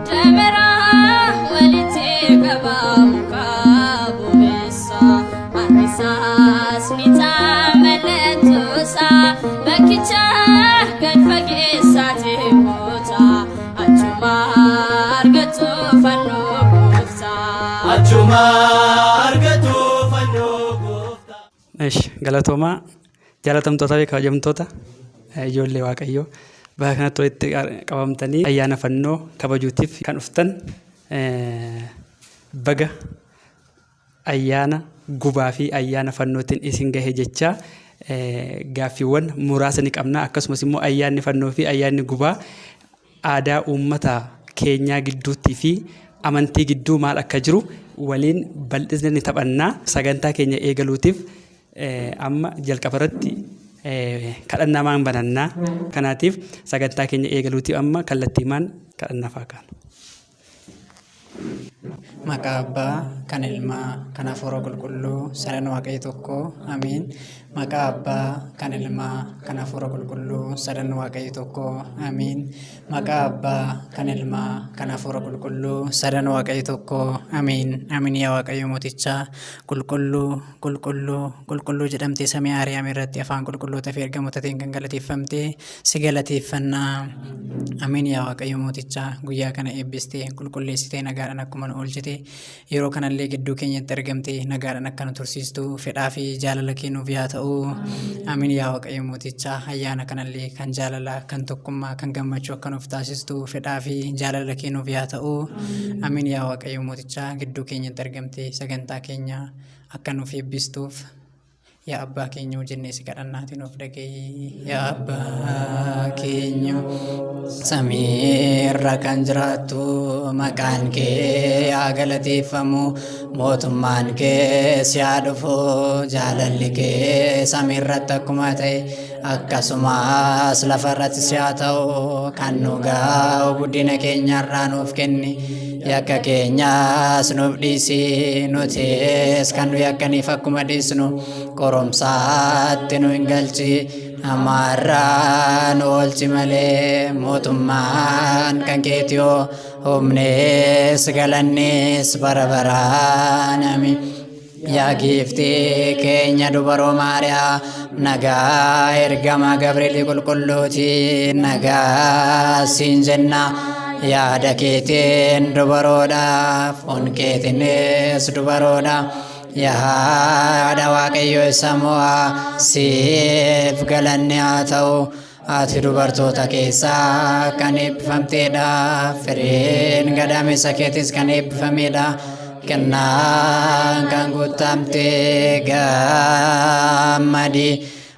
Dameraa walitti qabaa mukaa bobeessa harkisaas ni ta'a mallattoosaa bakkicha gad fageessaati goota achuma argatu fannoo gooftaa. Achuma argatu fannoo gooftaa. Esh, galatoomaa jaalatamtootaa fi kabajamtoota ijoollee Waaqayyoo bakka kanatti walitti qabamtanii ayyaana fannoo kabajuutiif kan dhuftan, baga ayyaana gubaa fi ayyaana fannootiin isin gahe jechaa, gaaffiiwwan muraasa ni qabna. Akkasumas immoo ayyaanni fannoo fi ayyaanni gubaa aadaa uummata keenyaa gidduuttii fi amantii gidduu maal akka jiru waliin bal'isne ni taphannaa. Sagantaa keenya eegaluutiif amma jalqaba irratti kadhannaa maan banannaa. Kanaatiif sagantaa keenya eegaluutiif amma kallattiimaan kadhannaa faa kaanu. Maqaa Abbaa, kan Ilmaa, kan Hafuura Qulqulluu, sadan Waaqayyo tokko, amiin. Maqaa Abbaa, kan Ilmaa, kan Hafuura Qulqulluu, sadan Waaqayyo tokko, amiin. Maqaa Abbaa, kan Ilmaa, kan Hafuura Qulqulluu, sadan Waaqayyo tokko, amiin. Amiin. Yaa Waaqayyo mootichaa, qulqulluu, qulqulluu, qulqulluu jedhamtee samii Aariyaam irratti afaan qulqulloota fi ergamootaatiin kan galateeffamte si galateeffannaa. Amiin. Yaa Waaqayyo mootichaa, guyyaa kana eebbistee qulqulleessitee nagaadhaan akkuma nu oolchite, yeroo kanallee gidduu keenyatti argamtee nagaadhaan akka nu tursiistu fedhaa fi jaalala kee nuuf yaa ta'u. Amiin. Yaa Waaqayyo mootichaa, ayyaana kanallee kan jaalalaa, kan tokkummaa, kan gammachuu akka nuuf taasistu fedhaa fi jaalala kee nuuf yaa ta'u. Amiin. Yaa Waaqayyo mootichaa, gidduu keenyatti argamtee sagantaa keenya akka nuuf eebbistuuf yaa Abbaa keenya jennee si kadhannaati nuuf dhaga'i. Yaa Abbaa keenya samiirra kan jiraattu, maqaan kee haa galateeffamu, mootummaan kee si haa dhufu, jaalalli kee samiirratti akkuma ta'e akkasumas lafarratti si haa ta'u. Kan nu ga'u guddina keenyarraa nuuf kenni. Yakka keenyas nuuf dhiisi, nutis kan nu yakkaniif akkuma dhiisnu. Qoromsaatti nu hin galchi, hamaarraa nu oolchi malee, mootummaan kan keetiyoo, humnis galannis bara baraan, amiin. Yaa giiftii keenya dubaroo Maariyaa, nagaa ergama Gabri'eelii qulqulluuti nagaa siin jenna. Yaada keetiin dubaroodha, foon keetiinis dubaroodha. Yaa haadha Waaqayyo isa mo'aa, siif galanni haa ta'u. Ati dubartoota keessaa kan eebbifamteedha, firiin gadameessa keetis kan eebbifamedha. Kennaan kan guutamte gammadi,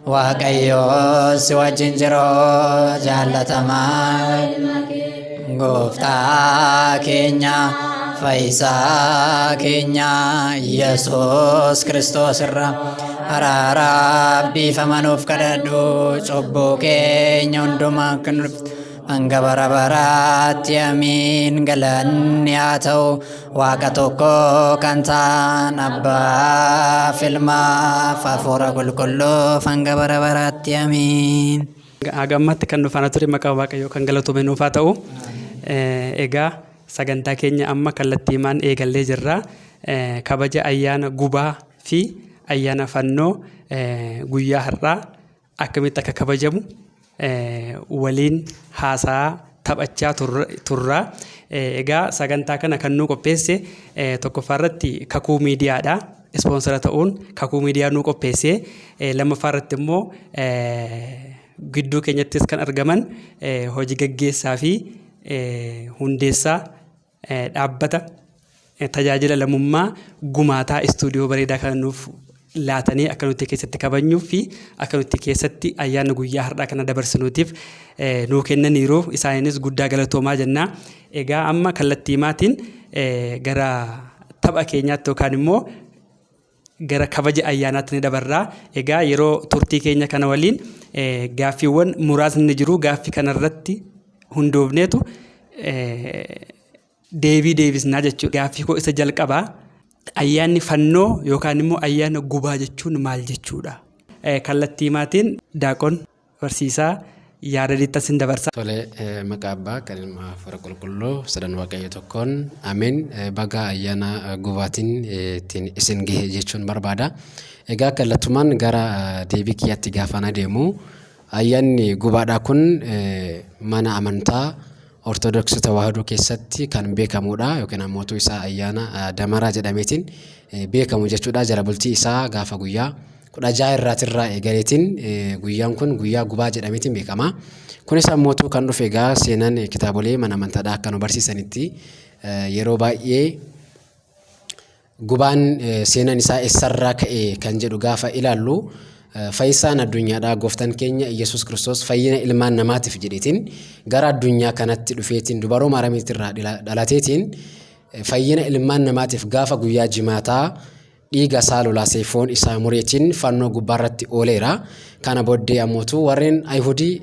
Waaqayyo si wajjin jiru, jaallatamaa Gooftaa keenya, fayyisaa keenya Yesuus Kiristoos irra araaraaf dhiifama nuuf kadhadhu, cubbuu keenya hundumaa kan hanga bara baraatti, amiin. Galanni haa ta'u Waaqa tokko kan ta'an Abbaa, Ilmaaf Hafuura Qulqulluuf hanga bara baraatti, amiin. Haga ammaatti kan nu faana ture maqaa Waaqayyoo kan galatoome nuuf haa ta'u. Egaa sagantaa keenya amma kallattiimaan eegallee jirra. Kabaja ayyaana gubaa fi ayyaana fannoo guyyaa har'aa akkamitti akka kabajamu waliin haasaa taphachaa turra. Egaa sagantaa kana kan nuu qopheesse tokkoffaa irratti Kakuu Miidiyaadha. Ispoonsara ta'uun Kakuu Miidiyaa nuu qopheesse. Lammaffaa irratti immoo gidduu keenyattis kan argaman hojii gaggeessaa fi hundeessaa dhaabbata tajaajila lammummaa Gumaataa istuudiyoo bareedaa kana nuuf laatanii akka nuti keessatti kabajnuu fi akka nuti keessatti ayyaana guyyaa har'aa kana dabarsinuutiif nuu kennaniiru. Isaaniinis guddaa galatoomaa jenna. Egaa amma kallattiimaatiin gara tapha keenyaatti yookaan immoo gara kabaja ayyaanaatti ni dabarra. Egaa yeroo turtii keenya kana waliin gaaffiiwwan muraasni ni jiru. Gaaffii kanarratti hundoofneetu deebii deebisnaa jechuudha. Gaaffii koo isa jalqabaa, ayyaanni fannoo yookaan immoo ayyaana gubaa jechuun maal jechuudha? Kallattiimaatiin Daaqon Barsiisaa Yaadadiitti sin dabarsa. Tole, maqaa Abbaa, kan Ilma, Hafuura Qulqulluu, sadan Waaqayyo tokkoon, ameen. Baga ayyaana gubaatiin ittiin isin gahe jechuun barbaada. Egaa kallattumaan gara deebii kiyyaatti gaafan adeemu, ayyaanni gubaadhaa kun mana amantaa Ortodoksii Tawaahidoo keessatti kan beekamudha, yookiin ammoo isaa ayyaana Damaraa jedhameetiin beekamu jechuudha. Jala bultii isaa gaafa guyyaa 16 irraatirraa eegaleetiin guyyaan kun guyyaa gubaa jedhameetiin beekama. Kunis ammootu kan dhufe, egaa seenaan kitaabolee mana amantaadhaa akka nu barsiisanitti, yeroo baay'ee gubaan seenaan isaa eessarraa ka'e kan jedhu gaafa ilaallu, fayyisaan addunyaadhaa gooftaan keenya Iyyasuus Kiristoos fayyina ilmaan namaatiif jedheetiin gara addunyaa kanatti dhufeetiin, dubaroo Maaramiitirraa dhalateetiin, fayyina ilmaan namaatiif gaafa guyyaa jimaataa dhiiga isaa lolaasee, foon isaa mureetiin fannoo gubbaarratti ooleera. Kana booddee ammootu warreen Ayihudii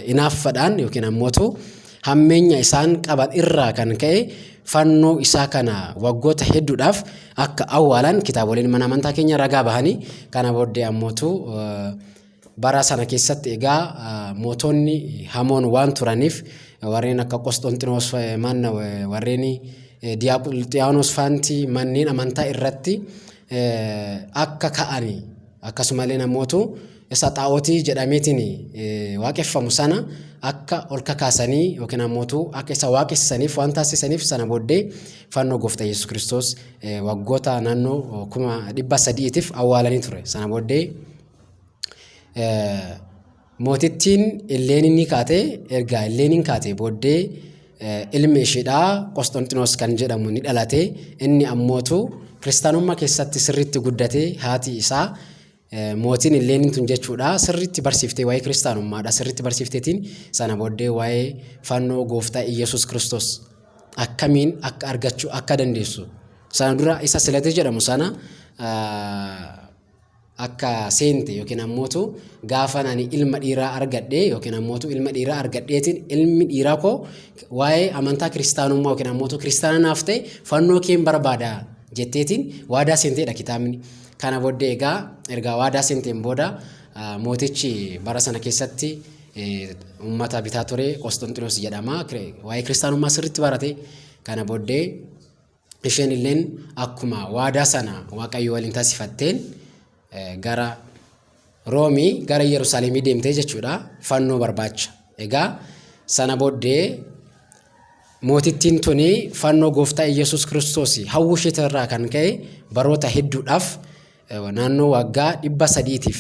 inaaffadhaan yookiin ammootu hammeenya isaan qaban irraa kan ka'e fannoo isaa kana waggoota hedduudhaaf akka awwaalan kitaaboleen mana amantaa keenya ragaa bahanii, kana booddee ammootu bara sana keessatti egaa mootonni hamoon waan turaniif, warreen akka Qosxonxinoos manna, warreen Diyaaqulxiyaanos faanti manneen amantaa irratti akka ka'ani, akkasumallee namootu isa xaa'ootii jedhameetiin waaqeffamu sana akka ol kakaasanii yookiin ammootu akka isa waaqessaniif waan taasisaniif, sana booddee fannoo gooftaa Yesuus Kiristoos waggoota naannoo 300,000tiif awwaalanii ture. Sana booddee mootittiin Illeeniin ni kaate. Erga Illeeniin kaate booddee ilmi isheedhaa Qosxonxinoos kan jedhamu ni dhalate. Inni ammootu kiristaanummaa keessatti sirriitti guddate. Haati isaa mootiin Illeeniin tun jechuudha sirriitti barsiiftee, waa'ee kiristaanummaadha sirriitti barsiifteetiin, sana booddee waa'ee fannoo gooftaa Iyyasuus Kiristoos akkamiin akka argachuu akka dandeessu, sana dura isa silate jedhamu sana akka seente, yookiin ammootu gaafa ani ilma dhiiraa argadhe yookiin ammootu ilma dhiiraa argadheetiin, ilmi dhiiraa koo waa'ee amantaa kiristaanummaa yookiin ammootu kiristaana naaf ta'e, fannoo keen barbaada jetteetiin waadaa seenteedha kitaabni. Kana booddee egaa erga waadaa seenteen booda mootichi bara sana keessatti uummata bitaa ture Qosxonxinoos jedhama. Waa'ee kiristaanummaa sirriitti barate. Kana booddee isheen illeen akkuma waadaa sana Waaqayyo waliin taasifatteen gara Roomii, gara Yerusaalemii deemtee jechuudha fannoo barbaacha. Egaa sana booddee mootittiin tuni fannoo gooftaa Iyyasuus Kiristoos hawwuu isheetirraa kan ka'e baroota hedduudhaaf, naannoo waggaa 300tiif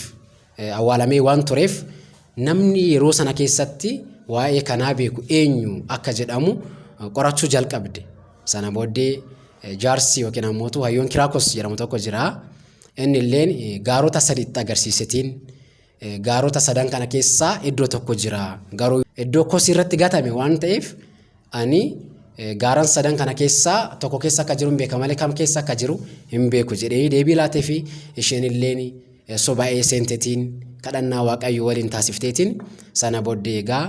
awwaalamee waan tureef, namni yeroo sana keessatti waa'ee kanaa beeku eenyu akka jedhamu qorachuu jalqabde. Sana booddee jaarsi yookiin ammoo hayyoon Kiraakos jedhamu tokko jira. Inni illeen gaarota sadiitti agarsiisetiin, gaarota sadan kana keessaa iddoo tokko jira. Garuu iddoo kosii irratti gatame waan ta'eef, ani gaaran sadan kana keessaa tokko keessa akka jiru hin beeka malee kam keessa akka jiru hin beeku jedhee deebii laatee fi isheen illeen soba'ee seentetiin, kadhannaa Waaqayyo waliin taasifteetiin, sana booddee egaa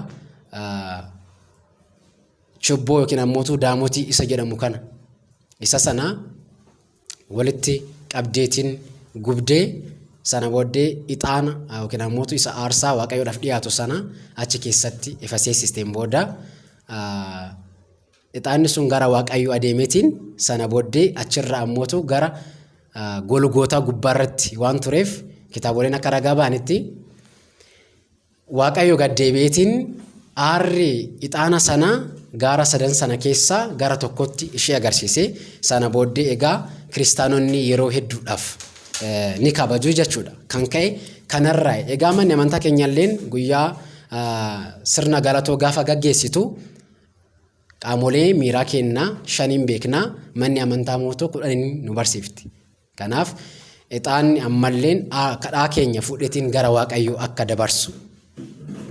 chubboo yookiin ammootu daamotii isa jedhamu kana isa sana walitti qabdeetiin gubdee, sana booddee ixaana yookiin ammootu isa aarsaa Waaqayyoodhaaf dhiyaatu sana achi keessatti ifa seessisteen booda, ixaanni sun gara Waaqayyoo adeemeetiin, sana booddee achirra ammootu gara Golgootaa gubbaarratti waan tureef, kitaaboleen akka ragaa ba'anitti, Waaqayyo gad deebi'eetiin aarri ixaana sana gaara sadan sana keessaa gara tokkotti ishee agarsiise. Sana booddee egaa kiristaanonni yeroo hedduudhaaf ni kabaju jechuudha. Kan ka'e kanarraa egaa manni amantaa keenyalleen guyyaa sirna galatoo gaafa gaggeessitu, qaamolee miiraa keenna shaniin beekna, manni amantaa mootuu 10n nu barsiifti. Kanaaf ixaanni ammalleen kadhaa keenya fuudheetiin gara Waaqayyoo akka dabarsu,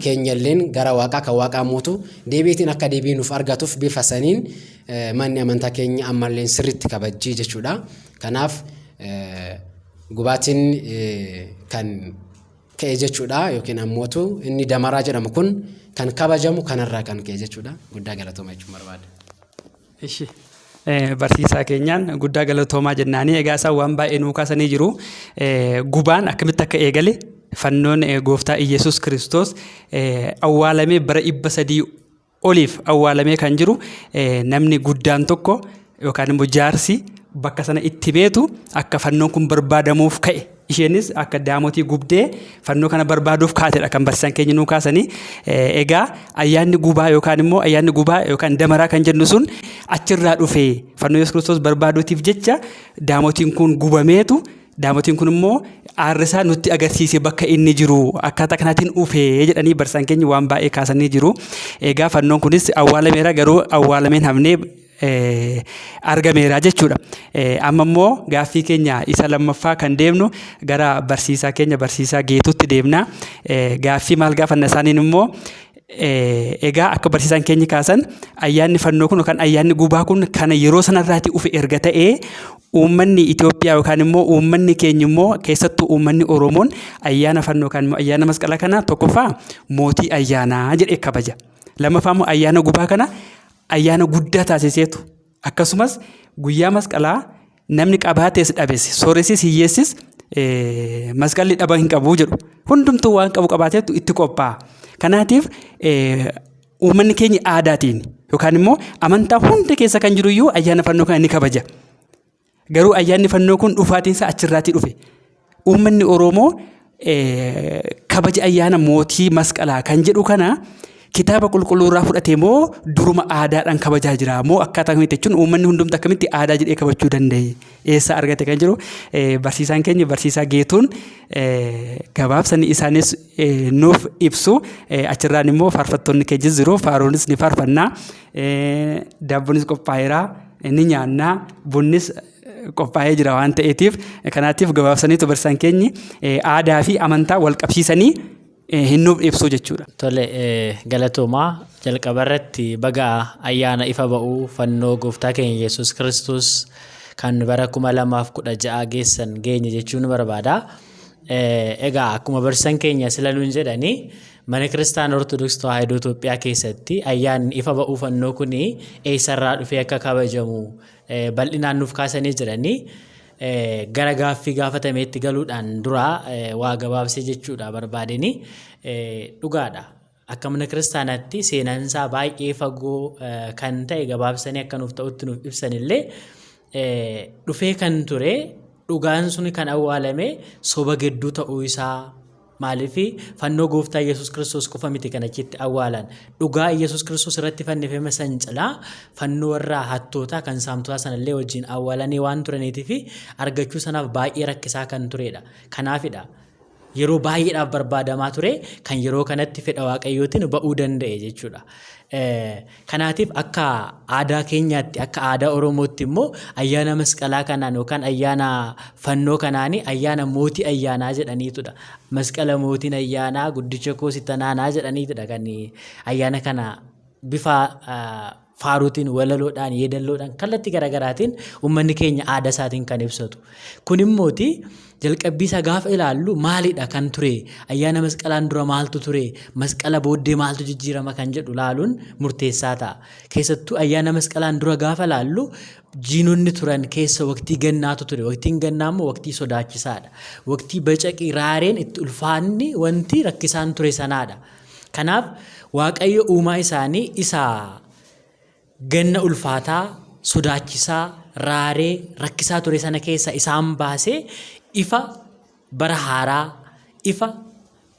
keenyalleen gara Waaqaa, kan Waaqaa mootu deebiitiin akka deebii nuuf argatuuf, bifa saniin manni amantaa keenya ammalleen sirriitti kabajjii jechuudha. Kanaaf gubaatiin kan ka'e jechuudha, yookiin ammootu inni Damaraa jedhamu kun kan kabajamu kanarraa kan ka'e jechuudha. Guddaa galatooma jechuun barbaada. Ishi. Barsiisaa keenyaan guddaa galatoomaa jennaanii. Egaa isaan waan baay'ee nuu kaasanii jiru. Gubaan akkamitti akka eegale Fannoon gooftaa Iyyasuus Kiristoos awwaalamee bara 300 oliif awwaalamee kan jiru namni guddaan tokko yookaan immoo jaarsi bakka sana itti beetu akka fannoon kun barbaadamuuf ka'e. Isheenis akka daamotii gubdee fannoo kana barbaaduuf kaatedha kan barsiisaan keenya nuu kaasanii. Egaa ayyaanni gubaa yookaan immoo ayyaanni gubaa yookaan damaraa kan jennu sun achirraa dhufe fannoo Yesuus Kiristoos barbaaduutiif jecha daamotiin kun gubameetu daamotiin kun immoo aarri isaa nutti agarsiise bakka inni jiru akkaataa kanaatiin dhufe jedhanii barsiisaan keenya waan baay'ee kaasanii jiru. Egaa fannoon kunis awwaalameera garuu awwaalameen hafnee argameera jechuudha. Amma immoo gaaffii keenya isa lammaffaa kan deemnu gara barsiisaa keenya barsiisaa Geetuutti deemna. Gaaffii maal gaafanna isaaniin immoo egaa akka barsiisaan keenya kaasan ayyaanni fannoo kun yookaan ayyaanni gubaa kun kana yeroo sanarraati dhufe erga ta'ee uummanni Itoophiyaa yookaan immoo uummanni keenya immoo keessattuu uummanni Oromoon ayyaana fannoo yookaan immoo ayyaana masqalaa kana tokkoffaa mootii ayyaanaa jedhee kabaja. Lammaffaa immoo ayyaana gubaa kana ayyaana guddaa taasiseetu akkasumas guyyaa masqalaa namni qabaates dhabes sooressis hiyyeessis masqalli dhaba hin qabu jedhu. Hundumtuu waan qabu qabaateetu itti qophaa'a. Kanaatiif uummanni keenya aadaatiin yookaan immoo amantaa hunda keessa kan jiru iyyuu ayyaana fannoo kana ni kabaja. Garuu ayyaanni fannoo kun dhufaatiin isaa achirraatii dhufe. Uummanni Oromoo kabaja ayyaana mootii masqalaa kan jedhu kana kitaaba qulqulluu irraa fudhate moo duruma aadaadhaan kabajaa jira moo akkaataa kamitti jechuun uummanni hundumtu akkamitti aadaa jedhee kabajuu danda'e eessaa argate kan jiru barsiisaan keenya barsiisaa Geetuun gabaabsanii isaanis nuuf ibsu. Achirraan immoo faarfattoonni keenyas jiru, faaruunis ni faarfannaa, daabbonis qophaa'eera, ni nyaannaa, bunnis qophaa'ee jira waan ta'eetiif kanaatiif gabaabsaniitu barsiisaan keenyi aadaa fi amantaa wal qabsiisanii hin nuuf ibsu jechuudha. Tole, galatoomaa. Jalqaba irratti baga ayyaana ifa ba'uu fannoo gooftaa keenya Yesuus Kiristoos kan bara 2016 geessan geenye jechuun barbaada. Egaa akkuma barsiisan keenya sila nuun jedhanii mana kiristaana Ortodoksii Tawaahidoo Itoophiyaa keessatti ayyaanni ifa ba'uu fannoo kun eessarraa dhufee akka kabajamu bal'inaan nuuf kaasanii jiranii. Gara gaaffii gaafatameetti galuudhaan dura waa gabaabsee jechuudha barbaadeni. Dhugaadha. Akka mana kiristaanaatti seenaan isaa baay'ee fagoo kan ta'e gabaabsanii akka nuuf ta'utti nuuf ibsanillee dhufee kan ture dhugaan sun kan awwaalame soba gidduu ta'uu isaa. Maaliif fannoo gooftaa Yesuus Kiristoos qofa miti kan achitti awwaalan. Dhugaa Yesuus Kiristoos irratti fannifame san calaa fannoo warra hattootaa kan saamtotaa sanallee wajjin awwaalanii waan turaniitiif argachuu sanaaf baay'ee rakkisaa kan turedha. Kanaafidha yeroo baay'eedhaaf barbaadamaa ture kan yeroo kanatti fedha Waaqayyootiin ba'uu danda'e jechuudha. Kanaatiif akka aadaa keenyaatti, akka aadaa Oromootti immoo ayyaana masqalaa kanaan yookaan ayyaana fannoo kanaan ayyaana mootii ayyaanaa jedhaniitudha. Masqala mootiin ayyaanaa guddicha koo sittanaanaa jedhaniitudha kan ayyaana kana bifa faaruutiin, walaloodhaan, yeedalloodhaan, kallattii garaagaraatiin uummanni keenya aadaa isaatiin kan ibsatu. Kun immooti jalqabbii isaa gaafa ilaallu maalidha kan ture, ayyaana masqalaan dura maaltu ture, masqala booddee maaltu jijjiirama kan jedhu laaluun murteessaa ta'a. Keessattuu ayyaana masqalaan dura gaafa laallu jiinonni turan keessa waqtii gannaatu ture. Waqtiin gannaa immoo waqtii sodaachisaadha. Waqtii bacaqii raareen itti ulfaanni wanti rakkisaan ture sanaadha. Kanaaf Waaqayyo uumaa isaanii isa ganna ulfaataa, sodaachisaa, raaree, rakkisaa ture sana keessa isaan baasee ifa bara haaraa, ifa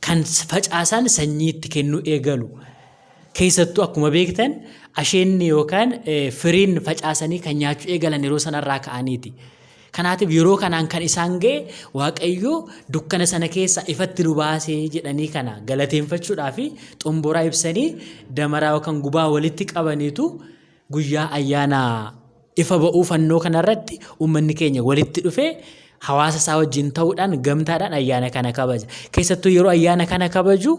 kan facaasan sanyii itti kennuu eegalu. Keessattuu akkuma beektan asheenni yookaan firiin facaasanii kan nyaachuu eegalan yeroo sanarraa ka'aniiti. Kanaatiif yeroo kanaan kan isaan ga'e Waaqayyo dukkana sana keessa ifatti nu baasee jedhanii kana galateeffachuudhaa fi xomboraa ibsanii damaraa yookaan gubaa walitti qabaniitu guyyaa ayyaana ifa ba'uu fannoo kanarratti uummanni keenya walitti dhufee hawaasa isaa wajjin ta'uudhaan gamtaadhaan ayyaana kana kabaja. Keessattuu yeroo ayyaana kana kabaju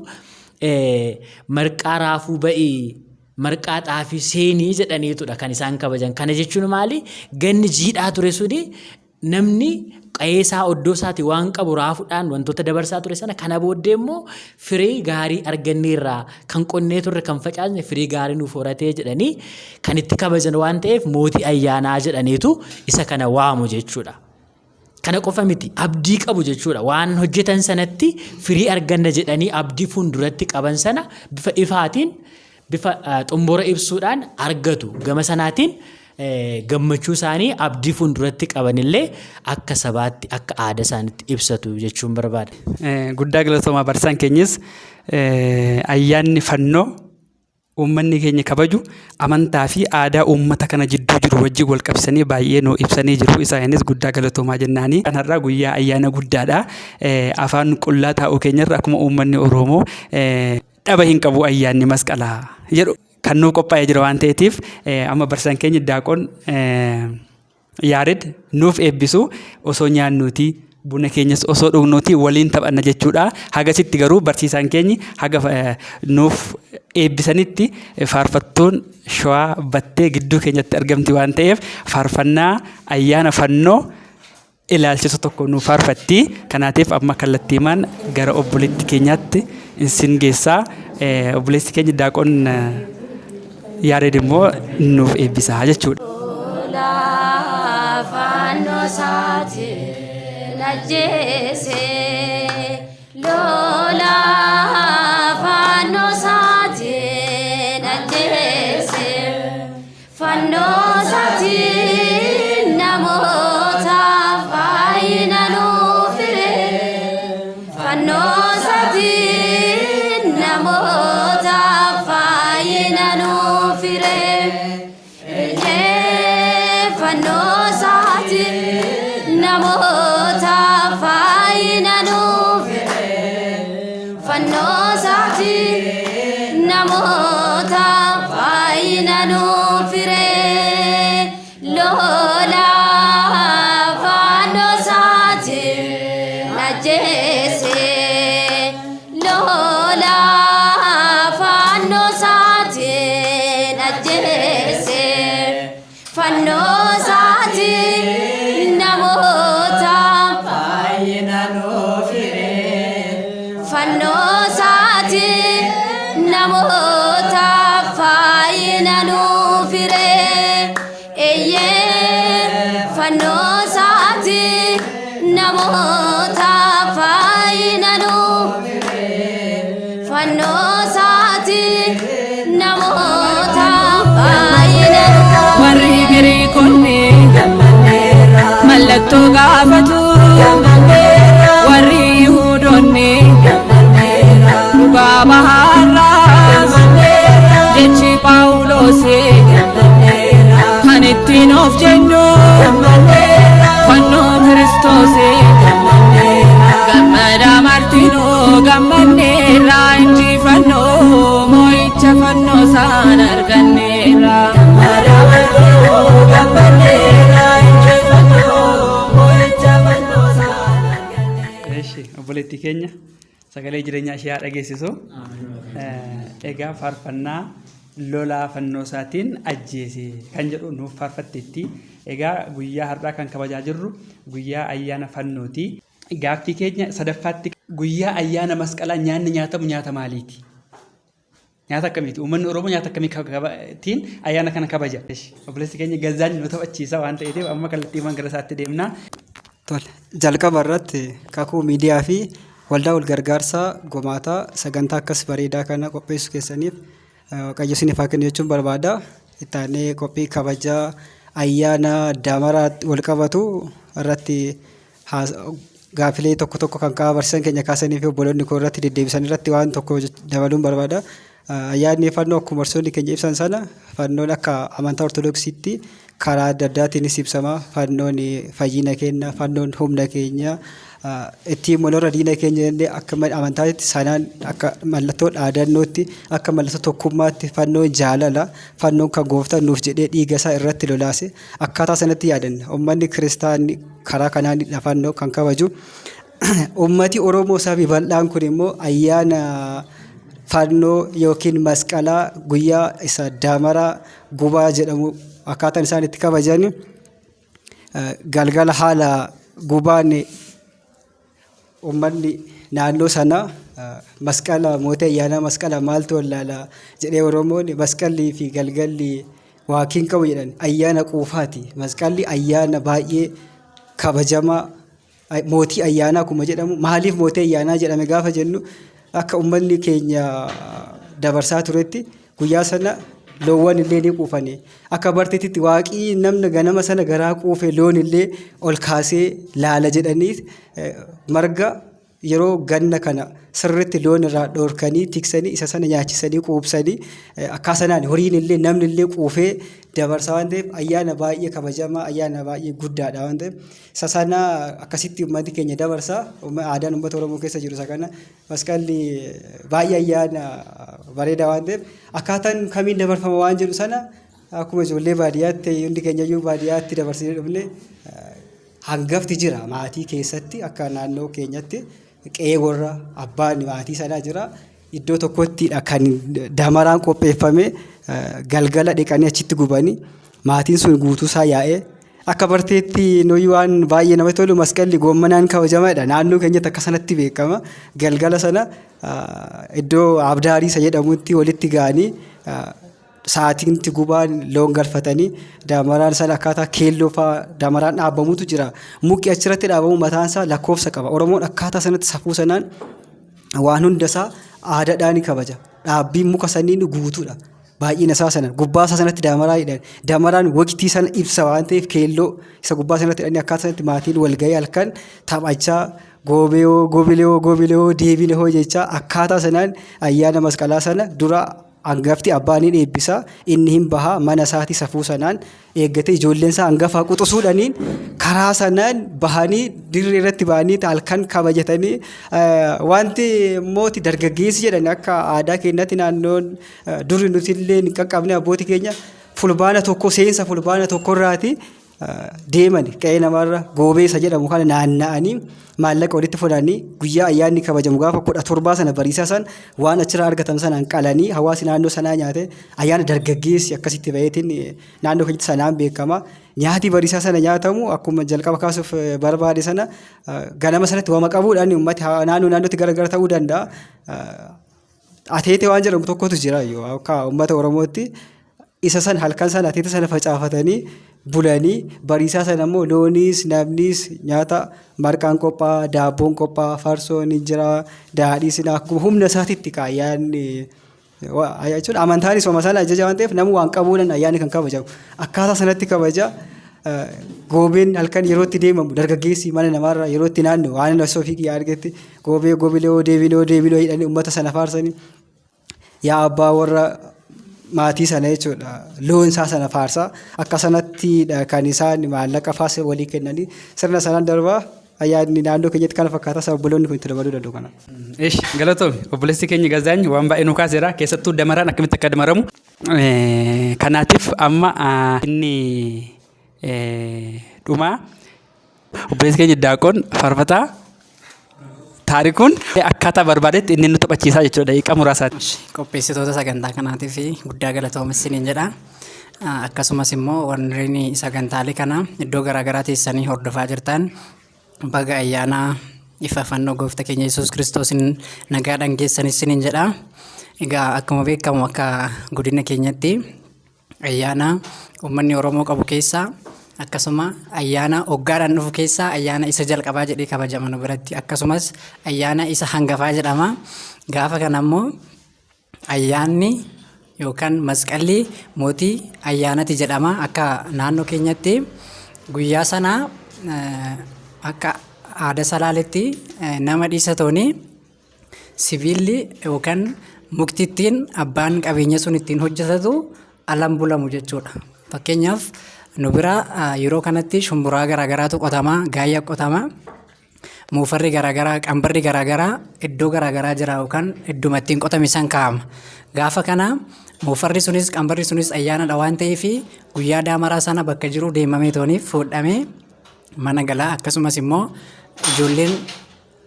marqaa raafuu ba'ii, marqaa xaafii seenii jedhaniitudha kan isaan kabajan. Kana jechuun maali? Ganni jiidhaa ture suni namni qa'ee isaa oddoo isaati waan qabu raafuudhaan wantoota dabarsaa ture sana kana booddee immoo firii gaarii arganneerraa kan qonnee turre kan facaasne firii gaarii nuuf horatee jedhanii kan itti kabajan waan ta'eef mootii ayyaanaa jedhaniitu isa kana waamu jechuudha. Kana qofa miti, abdii qabu jechuudha. Waan hojjetan sanatti firii arganna jedhanii abdii fuulduratti qaban sana bifa ifaatiin, bifa xumura ibsuudhaan argatu. Gama sanaatiin gammachuu isaanii, abdii fuulduratti qabanillee akka sabaatti, akka aadaa isaaniitti ibsatu jechuun barbaada. Guddaa galatoomaa. Barsiisaan keenyis ayyaanni fannoo uummanni keenya kabaju amantaa fi aadaa uummata kana jidduu jiru wajjin wal qabsiisanii baay'ee nu ibsanii jiru. Isaanis guddaa galatoomaa jennaani. Kanarraa guyyaa ayyaana guddaadha. Afaan qullaa taa'uu keenyarra akkuma uummanni Oromoo dhaba hin qabu ayyaanni masqalaa jedhu kan nuu qophaa'ee jira waan ta'eetiif, amma barsiisaan keenya Daaqoon Yaared nuuf eebbisu. Osoo nyaannuuti, buna keenyas osoo dhugnuuti waliin taphanna jechuudha. Hagasitti garuu barsiisaan keenyi haga nuuf eebbisanitti faarfattuun Shawaa Battee gidduu keenyatti argamti waan ta'eef, faarfannaa ayyaana fannoo ilaalchisu tokko nuuf faarfatti. Kanaatiif amma kallattiimaan gara obboleetti keenyaatti isin geessaa. Obboleessi keenya Daaqoon Yaared immoo nuuf eebbisaa jechuudha. Fannoo isaatiin ajjeese, lola fannoo isaatiin ajjeese, fannoo isaatiin namoota fayyina nuuf hire, fannoo isaatiin namoota fayyina nuuf hire. Fannoo isaatiin namoota fayyina nuuf, fannoo isaatiin namoota fayyina nuuf hire. Lola fannoo isaatiin ajjeese, lola fannoo isaatiin ajjeese, fannoo isaatiin namoota fayyina nuuf hire. Fannoo isaatiin namoota fayyina nuuf hire. Eeyyee, fannoo isaatiin namoota fayyina nuuf, fannoo isaatiin namoota fayyina nuuf. Warri Giriikonni mallattoo gaafatu, warri Yihuudoonni dhugaa bahaarraa jechi Phaawulos kan ittiin of jennu fannoo Kiristoos. Gammada martinuu, gammanneerra, injifannoo moo'icha fannoo isaan arganneerra. Gammada martinuu, gammanneerra, injifannoo moo'icha fannoo isaan arganneerra. Eshi, obboleettii keenya sagalee jireenyaa ishee haa dhageessisu. Egaa faarfannaa lolaa fannoo isaatiin ajjeese kan jedhu nuuf faarfatteetti. Egaa guyyaa har'aa kan kabajaa jirru guyyaa ayyaana fannooti. Gaaffii keenya sadaffaatti, guyyaa ayyaana masqalaa nyaanni nyaatamu nyaata maaliiti? Nyaata akkamiiti? Uummanni Oromoo nyaata akkamii tiin ayyaana kana kabaja? Obboleessi keenya Gazzaan nu taphachiisa waan ta'eef, amma kallattiiwwan gara isaatti deemna. Tole, jalqaba irratti Kakuu Miidiyaa fi Waldaa Wal Gargaarsaa Gomaataa sagantaa akkas bareedaa kana qopheessuu keessaniif Waaqayyo isiniif haa kennu jechuun barbaada. Itti aanee qophii kabajaa ayyaana Damaraa wal qabatu irratti gaaffilee tokko tokko kan qaama barsiisan keenya kaasanii fi obboloonni koo irratti deddeebisan irratti waan tokko dabaluun barbaada. Ayyaanni fannoo akkuma barsiisonni keenya ibsan sana, fannoon akka amantaa Ortodoksiitti karaa adda addaatiinis ibsama. Fannoon fayyina keenya, fannoon humna keenya, ittiin molarra diina keenya illee akka amantaatti sanaan akka mallattoo dhaadannootti, akka mallattoo tokkummaatti, fannoon jaalala, fannoon kan gooftaan nuuf jedhee dhiiga isaa irratti lolaase akkaataa sanatti yaadanna. Uummanni kiristaanni karaa kanaan fannoo kan kabaju. Uummati Oromoo sabi bal'aan kun immoo ayyaana fannoo yookiin masqalaa guyyaa isa Damaraa Gubaa jedhamu akkaataan isaan itti kabajan, galgala haala gubaan uummanni naannoo sanaa masqala mootii ayyaanaa masqala maaltu wallaala jedhee Oromoon, masqallii fi galgalli waakiin qabu jedhan, ayyaana quufaati. Masqalli ayyaana baay'ee kabajamaa. Mootii ayyaanaa akkuma jedhamu, maaliif mootii ayyaanaa jedhame gaafa jennu, akka uummanni keenya dabarsaa turetti guyyaa sana loowwan illee ni quufani. Akka barteetitti waaqii namni ganama sana garaa quufe loon illee ol kaasee laala jedhanii, marga yeroo ganna kana sirriitti loon irraa dhorkanii tiksanii, isa sana nyaachisanii quubsanii, akka sanaan horiin illee namni illee quufee dabarsa waan ta'eef, ayyaana baay'ee kabajamaa, ayyaana baay'ee guddaadha waan ta'eef, isa sana akkasitti uummanni keenya dabarsa. Aadaan uummata Oromoo keessa jiru isa kana. Masqalli baay'ee ayyaana bareedaa waan ta'eef, akkaataan kamiin dabarfama waan jedhu sana, akkuma ijoollee baadiyyaatti, hundi keenya iyyuu baadiyyaatti dabarsinee dhufne, hangafti jira maatii keessatti. Akka naannoo keenyatti qe'ee warra abbaan maatii sanaa jira. Iddoo tokkottidha kan damaraan qopheeffame. Galgala dhiqanii achitti gubanii, maatiin sun guutuusaa yaa'ee, akka barteetti nuyi waan baay'ee namatti tolu, masqalli goommanaan kabajamaadha. Naannoo keenyatti akka sanatti beekama. Galgala sana iddoo abdaarii isa jedhamutti walitti ga'anii, sa'aatiin itti gubaan loon galfatanii, damaraan sana akkaataa keelloo fa'aa damaraan dhaabamutu jira. Muki achirratti dhaabamu mataan isaa lakkoofsa qaba. Oromoon akkaataa sanatti safuu sanaan waan hundasaa aadaadhaan ni kabaja. Dhaabbiin muka saniin guutuudha. Baay'ina isaa sana gubbaa isaa sanatti damaraa hidhan. Damaraan waqtii sana ibsa waan ta'eef, keelloo isa gubbaa sanatti hidhanii, akkaataa sanatti maatiin wal ga'ee halkan taphachaa, goobeoo goobileoo goobileoo deebine hoo jechaa, akkaataa sanaan ayyaana masqalaa sana dura hangafti abbaan hin eebbisa, inni hin bahaa mana isaatii safuu sanaan eeggatee, ijoolleen isaa hangafaa quxusuudhaniin karaa sanaan bahanii dirree irratti bahanii halkan kabajatanii. Wanti immooti dargaggeessi jedhan, akka aadaa keenyatti naannoon duri nuti illee hin qaqqabne, abbootii keenya Fulbaana 1, seensa Fulbaana 1rraati deeman, qe'ee namarra goobee isa jedhamu kana naanna'anii maallaqa walitti funaanii, guyyaa ayyaanni kabajamu gaafa 17 sana bariisaa san waan achirraa argatan sanaan qalanii, hawaasi naannoo sanaa nyaate. Ayyaana dargaggeessi akkasitti baheetiin naannoo keenyatti sanaan beekama. Nyaati bariisaa sana nyaatamu, akkuma jalqaba kaasuuf barbaade sana, ganama sanatti wama qabuudhaan uummati naannoo naannootti garagara ta'uu danda'a. Ateetee waan jedhamu tokkotu jira akka uummata Oromootti. Isa san halkan sana ateetee sana facaafatanii bulanii, bariisaa sana immoo loonis namnis nyaata marqaan qophaa'a, daabboon qophaa'a, farsoon ni jira, daadhiis akkuma humna isaatitti ayyaanni jechuun amantaanis homa sana ajaja waan ta'eef, namni waan qabuudhaan ayyaanni kan kabajamu akkaataa sanatti kabaja. Goobeen halkan yeroo itti deemamu, dargaggeessi mana namaarra yeroo itti naanna'u, waan inni osoo ofii kiyyaa argetti, goobee gobilee deebilee deebilee jedhanii uummata sana faarsanii, yaa abbaa warra maatii sana jechuudha, loon isaa sana faarsaa, akka sanattidha kan isaan maallaqa faas walii kennanii sirna sanaan darbaa. Ayyaanni naannoo keenyatti kana fakkaata. Obboloonni kun itti dabaluu danda'u kana. Ish, galatoomi obboleessi keenya Gazaany, waan baay'ee nu kaaseera, keessattuu damaraan akkamitti akka damaramu. Kanaatiif amma inni dhumaa obboleessi keenya Daaqoon Faarfataa Taarikuun akkaataa barbaadetti inni nu taphachiisaa jechuudha daqiiqaa muraasaati. Qopheessitoota sagantaa kanaatiif guddaa galatoomaa isiniin jedha. Akkasumas immoo warreen sagantaalee kana iddoo garaagaraa teessanii hordofaa jirtan, baga ayyaana ifa fannoo gooftaa keenya Yesuus Kiristoosiin nagaadhaan geessan isiniin jedha. Egaa akkuma beekamu, akka godina keenyatti ayyaana uummanni Oromoo qabu keessaa, akkasuma ayyaana hoggaadhaan dhufu keessaa, ayyaana isa jalqabaa jedhee kabajama nu biratti, akkasumas ayyaana isa hangafaa jedhama. Gaafa kana immoo ayyaanni yookaan masqalli mootii ayyaanati jedhama. Akka naannoo keenyatti guyyaa sana akka aadaa Salaaletti nama dhiisa tooni sibiilli yookaan mukti ittiin abbaan qabeenya sun ittiin hojjetatu alan bulamu jechuudha. Fakkeenyaaf nu bira yeroo kanatti shumburaa garaagaraatu qotama, gaayya qotama, moofarri garaagaraa, qambarri garaagaraa iddoo garaagaraa jira yookaan idduma ittiin qotame san kaa'ama. Gaafa kana moofarri sunis qambarri sunis ayyaanadha waan ta'eef, guyyaa daamaraa sana bakka jiru deemamee tooniif fuudhamee mana galaa. Akkasumas immoo ijoolleen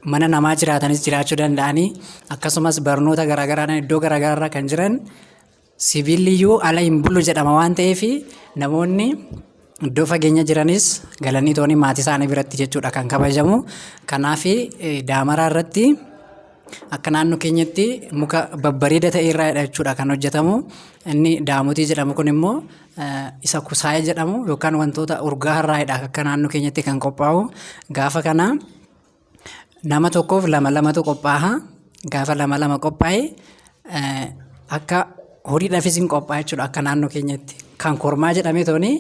mana namaa jiraatanis jiraachuu danda'anii, akkasumas barnoota garaagaraadhaan iddoo garaagaraarra kan jiran, sibiilli iyyuu ala hin bulu jedhama waan ta'eef, namoonni iddoo fageenya jiranis galanii toonii maatii isaanii biratti jechuudha kan kabajamu. Kanaaf daamaraa irratti akka naannoo keenyatti muka babbareeda ta'e irraa jechuudha kan hojjetamu. Inni daamotii jedhamu kun immoo isa kusaayee jedhamu yookaan wantoota urgaa irraadha akka naannoo keenyatti kan qophaa'u. Gaafa kana Nama tokkoof lama lamatu qophaa'a. Gaafa lama lama qophaa'e akka horiidhaafis hin qophaa'a jechuudha akka naannoo keenyatti. Kan kormaa jedhamee tooni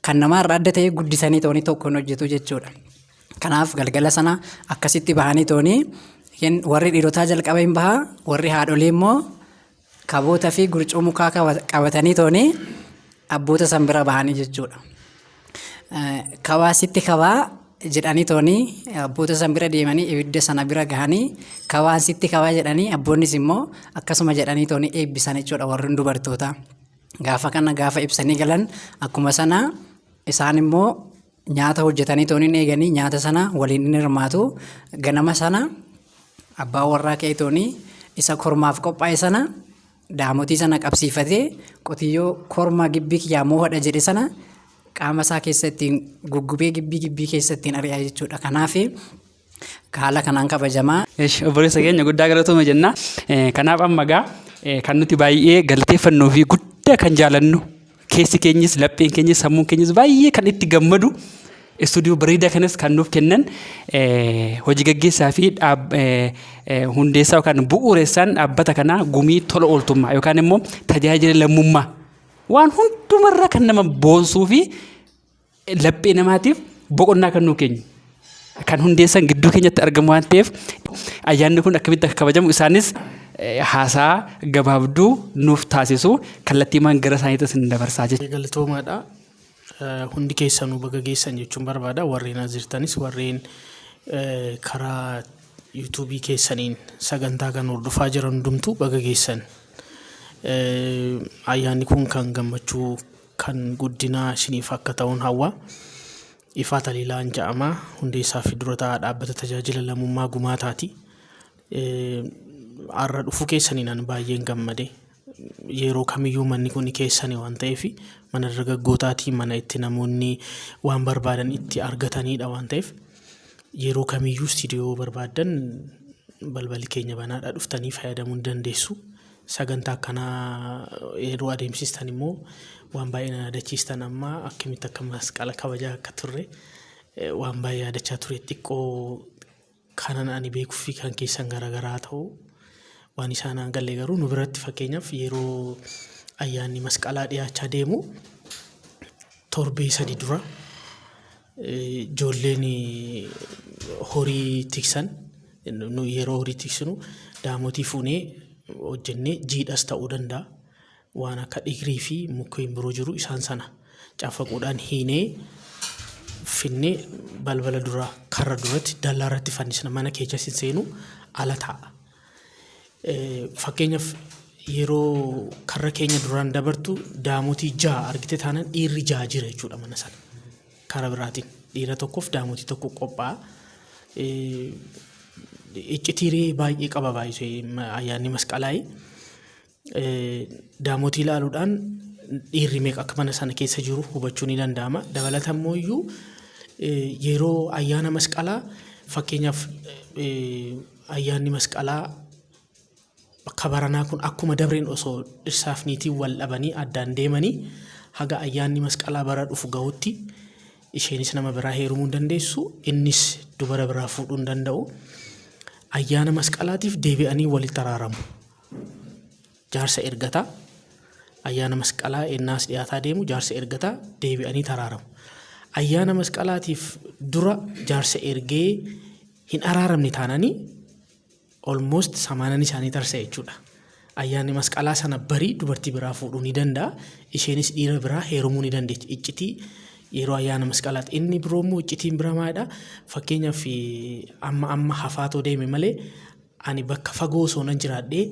kan namaarraa adda ta'e guddisanii tooni tokkoon hojjetu jechuudha. Kanaaf galgala sana akkasitti bahanii tooni warri dhiirotaa jalqaba hin baha, warri haadholii immoo kaboota fi gurcuu mukaa qabatanii tooni abboota san bira bahanii jechuudha. Kabaa sitti kabaa jedhanii tooni abboota san bira deemanii ibidda sana bira gahanii kabaan sitti kabaa jedhanii, abboonnis immoo akkasuma jedhanii tooni eebbisan jechuudha warri dubartootaa. Gaafa kana gaafa ibsanii galan, akkuma sana isaan immoo nyaata hojjetanii tooni eeganii nyaata sana waliin in hirmaatu. Ganama sana abbaan warraa ka'ee tooni isa kormaaf qophaa'e sana daamotii sana qabsiifatee, qotiyyoo korma gibbii kiyyaa moohadha jedhe sana qaama isaa keessa ittiin guggubee gibbii gibbii keessa ittiin ari'a jechuudha. Kanaaf haala kanaan kabajamaa. Obboleessa keenya, guddaa galatooma jenna. Kanaaf amma gaa kan nuti baay'ee galateeffannuu fi guddaa kan jaalannu, keessi keenyis, lapheen keenyis, sammuun keenyis baay'ee kan itti gammadu, istuudiyoo bareedaa kanas kan nuuf kennan, hojii gaggeessaa fi hundeessaa yookaan bu'uureessaan dhaabbata kanaa, Gumii Tola Ooltummaa yookaan immoo Tajaajila Lammummaa, waan hundumarraa kan nama boonsuu fi laphee namaatiif boqonnaa kan nuu kennu kan hundeessan gidduu keenyatti argamu waan ta'eef, ayyaanni kun akkamitti akka kabajamu isaanis haasaa gabaabduu nuuf taasisu. Kallattiimaan gara isaaniitti isin dabarsaa jechuudha. Galatoomaadha. Hundi keessanuu baga geessan jechuun barbaada. Warreen as jirtanis, warreen karaa yuutuubii keessaniin sagantaa kan hordofaa jiran hundumtuu baga geessan. Ayyaanni kun kan gammachuu, kan guddinaa isiniif akka ta'uun hawwa. Ifaa Taliilaan jedhama. Hundeessaa fi dura taa'aa dhaabbata Tajaajila Lammummaa Gumaataati. Har'a dhufuu keessaniin ani baay'een gammade. Yeroo kamiyyuu manni kun keessani waan ta'eef, mana dargaggootaatii, mana itti namoonni waan barbaadan itti argatanidha waan ta'eef, yeroo kamiyyuu istiidiyoo barbaaddan balballi keenya banaadha, dhuftanii fayyadamuu ni dandeessu. Sagantaa akkanaa yeroo adeemsistan immoo waan baay'ee na yaadachiistan. Amma akkamitti akka masqala kabajaa akka turre waan baay'ee yaadachaa ture. Xiqqoo kanan ani beekuu fi kan keessan garaagaraa ta'u waan isaan aan galle, garuu nu biratti fakkeenyaaf yeroo ayyaanni masqalaa dhiyaachaa deemu torbee 3 dura ijoolleen horii tiksan, nu yeroo horii tiksinu daamotii fuunee hojjennee, jiidhas ta'uu danda'a, waan akka dhigirii fi mukkeen biroo jiru, isaan sana cafaquudhaan hiinee finnee balbala dura, karra duratti, dallaa irratti fannisna. Mana keessa hin seenu, ala taa'a. Fakkeenyaaf yeroo karra keenya duraan dabartu daamotii ja'a argite taanaan, dhiirri ja'a jira jechuudha mana sana. Karaa biraatiin dhiira tokkoof daamotii tokko qophaa'a. Iccitiiree baay'ee qaba baay'isee ayyaanni masqalaayi. Daamotii ilaaluudhaan dhiirri meeqa akka mana sana keessa jiru hubachuu ni danda'ama. Dabalata immoo iyyuu yeroo ayyaana masqalaa, fakkeenyaaf ayyaanni masqalaa bakka baranaa kun akkuma dabreen osoo dhirsaaf niitiin wal dhabanii addaan deemanii, haga ayyaanni masqalaa bara dhufu gahutti isheenis nama biraa heerumuu hin dandeessu, innis dubara biraa fuudhuu hin danda'u. Ayyaana masqalaatiif deebi'anii walitti araaramu. Jaarsa ergataa, ayyaana masqalaa ennaas dhiyaataa deemu jaarsa ergataa, deebi'anii taraaramu. Ayyaana masqalaatiif dura jaarsa ergee hin araaramne taananii, almost samaanan isaanii tarsa'e jechuudha. Ayyaanni masqalaa sana barii dubartii biraa fuudhuu ni danda'a. Isheenis dhiira biraa heerumuu ni dandeechi. Iccitii yeroo ayyaana masqalaati. Inni biroo immoo iccitiin biraa maalidha? Fakkeenyaaf amma amma hafaatoo deeme malee, ani bakka fagoo osoo nan jiraadhee,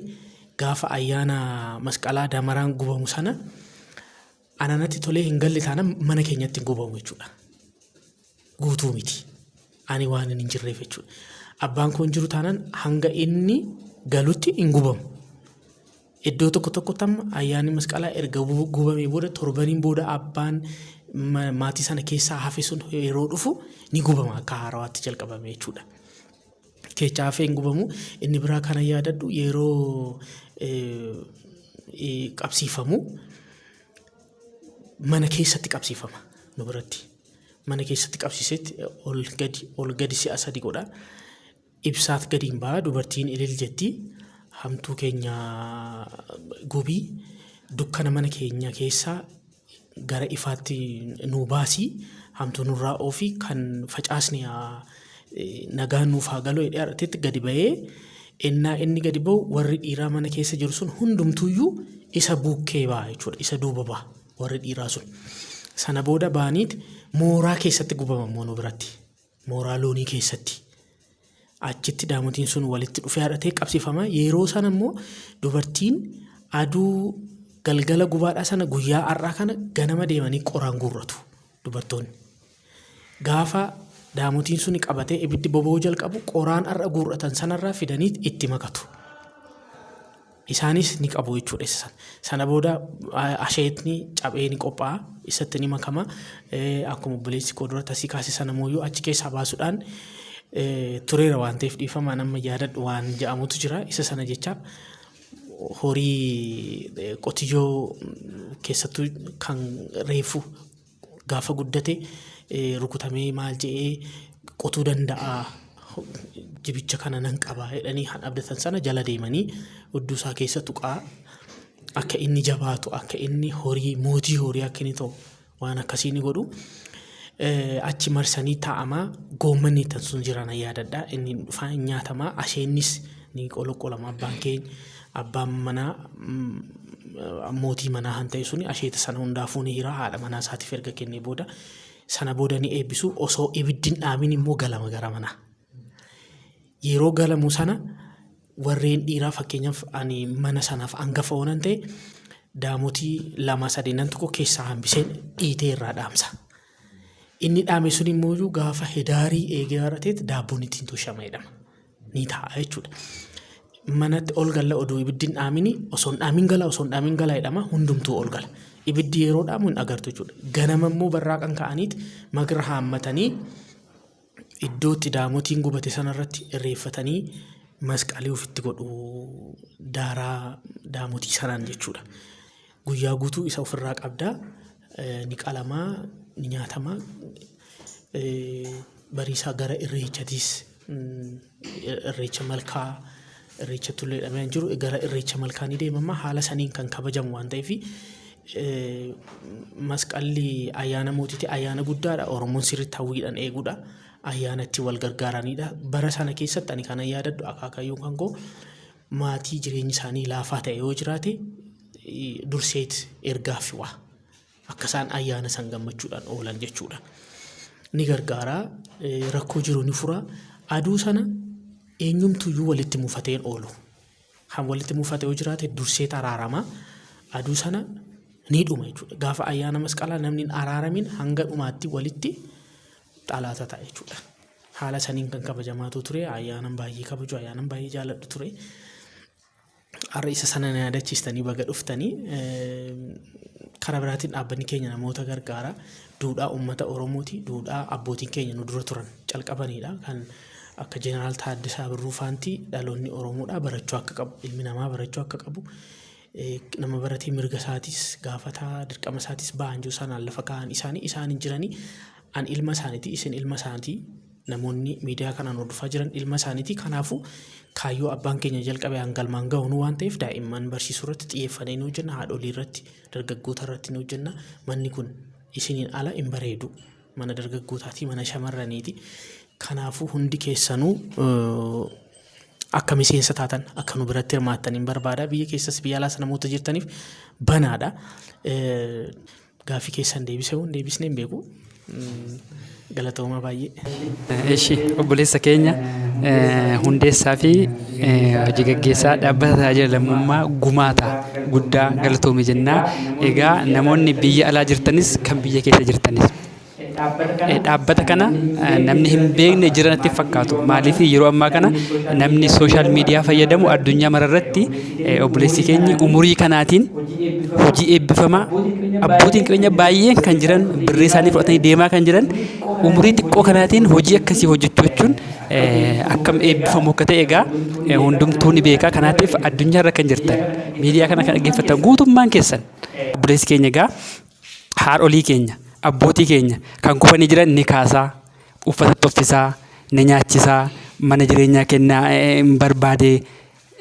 gaafa ayyaana masqalaa damaraan gubamu sana ananatti tolee hin galle taanaan, mana keenyatti hin gubamu jechuudha. Guutuu miti. Ani waan hin jirreef jechuudha. Abbaan koo hin jiru taanaan, hanga inni galutti hin gubamu. Iddoo tokko tokkotti amma ayyaanni masqalaa erga gubamee booda, torbaniin booda, abbaan maatii sana keessaa hafe sun yeroo dhufu ni gubama, akka haarawaatti jalqabame jechuudha. Keechaa hafee hin gubamu. Inni biraa kana yaadadhu, yeroo qabsiifamu mana keessatti qabsiifama nu biratti. Mana keessatti qabsiisetti ol gadi ol gadi si'a sadi godha. Ibsaat gadi hin ba'a, dubartiin ilil jetti. Hamtuu keenya gubii, dukkana mana keenya keessaa gara ifaatti nu baasii, hamtuu nurraa oofi, kan facaasne nagaan nuuf haa galu jedhee har'atetti gadi ba'ee, ennaa inni gadi ba'u warri dhiiraa mana keessa jiru sun hundumtuyyuu isa bukkee ba'a jechuudha. Isa duuba ba'a warri dhiiraa sun. Sana booda ba'aniit mooraa keessatti gubama immoo nu biratti. Mooraa loonii keessatti. Achitti daamotiin sun walitti dhufee haadhatee qabsiifama. Yeroo sana immoo dubartiin aduu galgala gubaadhaa sana guyyaa har'aa kana ganama deemanii qoraan guurratu dubartoonni. Gaafa daamotiin suni qabatee ibiddi boba'uu jalqabu, qoraan har'a guurratan sanarraa fidaniit itti makatu. Isaanis ni qabu jechuudha isa sana. Sana booda asheetni cabee ni qophaa'a. Isatti ni makama. Akkuma obboleessi koo dura tasii kaase sana mooyyuu achi keessaa baasuudhaan tureera waan ta'eef dhiifamaan amma yaadadhu waan jedhamutu jira. Isa sana jecha horii qotiyyoo keessattuu kan reefu gaafa guddate rukutamee maal jedhee qotuu danda'a, jibicha kana nan qaba jedhanii kan abdatan sana jala deemanii hudduu isaa keessa tuqaa, akka inni jabaatu, akka inni horii mootii horii akka inni ta'u waan akkasii ni godhu. Achi marsanii taa'amaa, goommanni tan sun jiran yaadadha. Inni dhufaa hin nyaatamaa, asheennis ni qoloqqolama. Abbaan keenya, abbaan manaa, mootii manaa kan ta'e suni asheeta sana hundaafuu ni hira, haadha manaa isaatiif erga kennee booda. Sana booda ni eebbisu. Osoo ibiddi hin dhaamin immoo galama gara manaa. Yeroo galamu sana warreen dhiiraa, fakkeenyaaf ani mana sanaaf hangafa oonan ta'e, daamotii lama sadeenan tokko keessaa hambiseen dhiitee irraa dhaamsa. Inni dhaame sun immoo gaafa hidaarii eegee harateet daabboon ittiin toshama jedhama. Ni ta'a jechuudha. Manatti ol galla, oduu ibiddi hin dhaamini, osoo hin dhaamin gala, osoo hin dhaamin gala jedhama, hundumtuu ol gala. Ibiddi yeroo dhaamu hin agartu jechuudha. Ganama immoo barraaqan ka'aniit magra haammatanii iddoo itti daamotiin gubate sanarratti irreeffatanii masqalii ofitti godhu daaraa daamotii sanaan jechuudha. Guyyaa guutuu isa ofirraa qabdaa, ni qalamaa, ni nyaatamaa. Bariisaa gara irreechatiis, irreecha malkaa, irreecha tullee jedhamee jiru, gara irreecha malkaa ni deemama. Haala saniin kan kabajamu waan ta'eef, masqalli ayyaana mootiiti, ayyaana guddaadha. Oromoon sirriitti hawwiidhaan eeguudha. Ayyaana itti wal gargaaranidha. Bara sana keessatti ani kanan yaadadhu, akaakayyuun kan koo maatii jireenyi isaanii laafaa ta'e yoo jiraate durseet ergaaf waa akka isaan ayyaana san gammachuudhaan oolan jechuudha. Ni gargaara, rakkoo jiru ni fura. Aduu sana eenyumtuyyuu walitti mufateen oolu. Kan walitti mufate yoo jiraate durseet araarama. Aduu sana ni dhuma jechuudha. Gaafa ayyaana masqalaa namni hin araaramin hanga dhumaatti walitti xalaata ta'a jechuudha. Haala saniin kan kabajamaatu ture. Ayyaanan baay'ee kabaju, ayyaanan baay'ee jaaladhu ture. Har'a isa sana na yaadachiistanii baga dhuftanii. Karaa biraatiin dhaabbanni keenya namoota gargaara. Duudhaa uummata Oromooti. Duudhaa abbootiin keenya nu dura turan calqabanidha. Kan akka Jeneraal Taaddasaa Birruu faanti dhaloonni Oromoodhaa barachuu akka qabu, ilmi namaa barachuu akka qabu, nama baratee mirga isaatis gaafataa, dirqama isaatis ba'an jiru sanaan lafa kaa'an isaanii isaan hin jiranii. An ilma isaaniiti, isin ilma isaaniiti. Namoonni miidiyaa kanaan hordofaa jiran ilma isaaniiti. Kanaafuu kaayyoo abbaan keenya jalqabe aan galmaan ga'u waan ta'eef, daa'imman barsiisuu irratti xiyyeeffannee ni hojjenna. Haadholii irratti, dargaggoota irratti ni hojjenna. Manni kun isiniin ala hin bareedu. Mana dargaggootaati, mana shamarraniiti. Kanaafuu hundi keessanuu akka miseensa taatan, akka nu biratti hirmaattan hin barbaada. Biyya keessas biyya alaas namoota jirtaniif banaadha. Gaaffii keessan deebisee hin deebisnee hin beeku. Galatoomaa baay'ee. Eshi, obboleessa keenya hundeessaa fi hojii gaggeessaa dhaabbata tajaajila lammummaa Gumaata, guddaa galatoome jennaa. Egaa namoonni biyya alaa jirtanis kan biyya keessa jirtanis dhaabbata kana namni hin beekne jira natti fakkaatu. Maaliif, yeroo ammaa kana namni social media fayyadamu addunyaa mararratti obboleessi keenya umurii kanaatiin hojii eebbifamaa, abbootiin qabeenya baay'een kan jiran birrii isaanii fudhatanii deemaa kan jiran, umurii xiqqoo kanaatiin hojii akkasii hojjechuu jechuun akkam eebbifamu akka ta'e egaa hundumtuu ni beeka. Kanaatiif addunyaarra kan jirtan, miidiyaa kana kan dhaggeeffattan guutummaan keessan, obboleessi keenya egaa haadholii keenya, abbootii keenya kan kufanii jiran ni kaasaa, uffata uffisaa, ni nyaachisaa, Mana jireenyaa kennaa hin barbaade